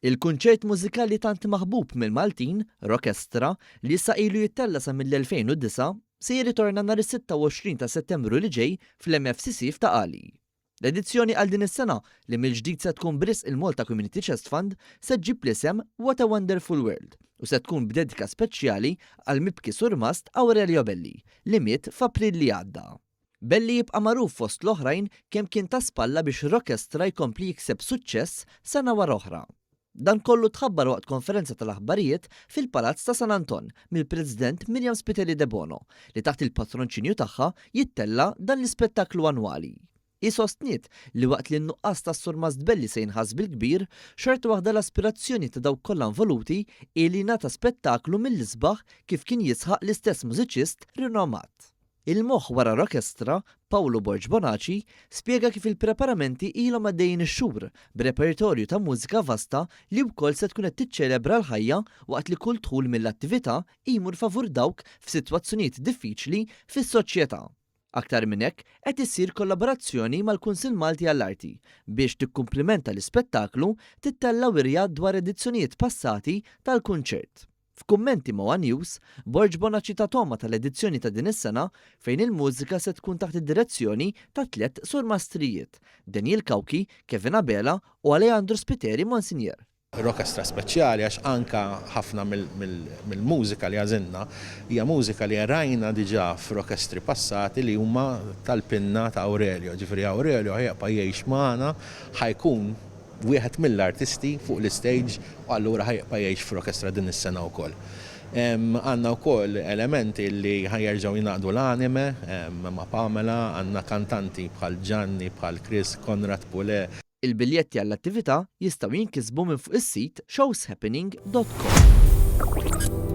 Il-kunċert mużikali tant maħbub mill-Maltin, Rockestra, li issa ilu jittella' sa mill-2009, se jirritorna nhar is-26 ta' Settembru li ġej fl-MFCC f'Ta' Qali. L-edizzjoni għal din is-sena, li mill-ġdid se tkun b'risq il-Malta Community Chest Fund, se ġġib l-isem What a Wonderful World u se tkun b'dedika speċjali għall-mibki surmast Aurelio Belli, li miet f'April li għadda. Belli jibqa' magħruf fost l-oħrajn kemm kien ta' spalla biex Rockestra jkompli jikseb suċċess sena wara oħra. Dan kollu tħabbar waqt konferenza tal-aħbarijiet fil-Palazz ta' San Anton mill-President Miriam Spiteri Debono li taħt il-patronċinju tagħha jittella' dan l-ispettaklu annwali. Hi sostniet li waqt li n-nuqqas tas-Surmast Belli se jinħass bil-kbir, xorta waħda l-aspirazzjoni ta' dawk kollha involuti hi li jingħata spettaklu mill-isbaħ kif kien jisħaq l-istess mużiċist rinomat. Il-moħħ wara Rockestra, Paolo Borg Bonaci, spjega kif il-preparamenti ilhom għaddejjin ix-xhur, b'repertorju ta' mużika vasta li wkoll se tkun qed tiċċelebra l-ħajja waqt li kull dħul mill-attività jmur favur dawk f'sitwazzjonijiet diffiċli fis-soċjetà. Aktar minn hekk, qed issir kollaborazzjoni mal-Kunsill Malti għall-Arti biex tikkumplimenta l-ispettaklu tittella' wirja dwar edizzjonijiet passati tal-kunċert. F'kummenti ma' one News, Borg Bonaci ta togħma tal-edizzjoni ta' din is-sena fejn il-mużika se tkun taħt id-direzzjoni ta' tlett surmastrijiet, Daniel Cauchi, Kevin Abela u Aleandro Spiteri Monsigneur. Rokestra speċjali għax anka ħafna mill-mużika li għażilna hija mużika li rajna diġà f'rokestri passati li huma tal-pinna ta' Aurelio. Ġifieri Aurelio ħa jibqa' jgħix magħna, ħa jkun wieħed mill-artisti fuq l-istage u allura ħa jibqa' jgħix f'Rockestra din is-sena wkoll. Għandna wkoll elementi li ħa jerġgħu jingħaqdu l-Anime ma' Pamela, għandna kantanti bħal Gianni, bħal Chris, Konrad Pulè. Il-biljetti għall-attività jistgħu jinkisbu minn fuq is-sit showshappening dot com.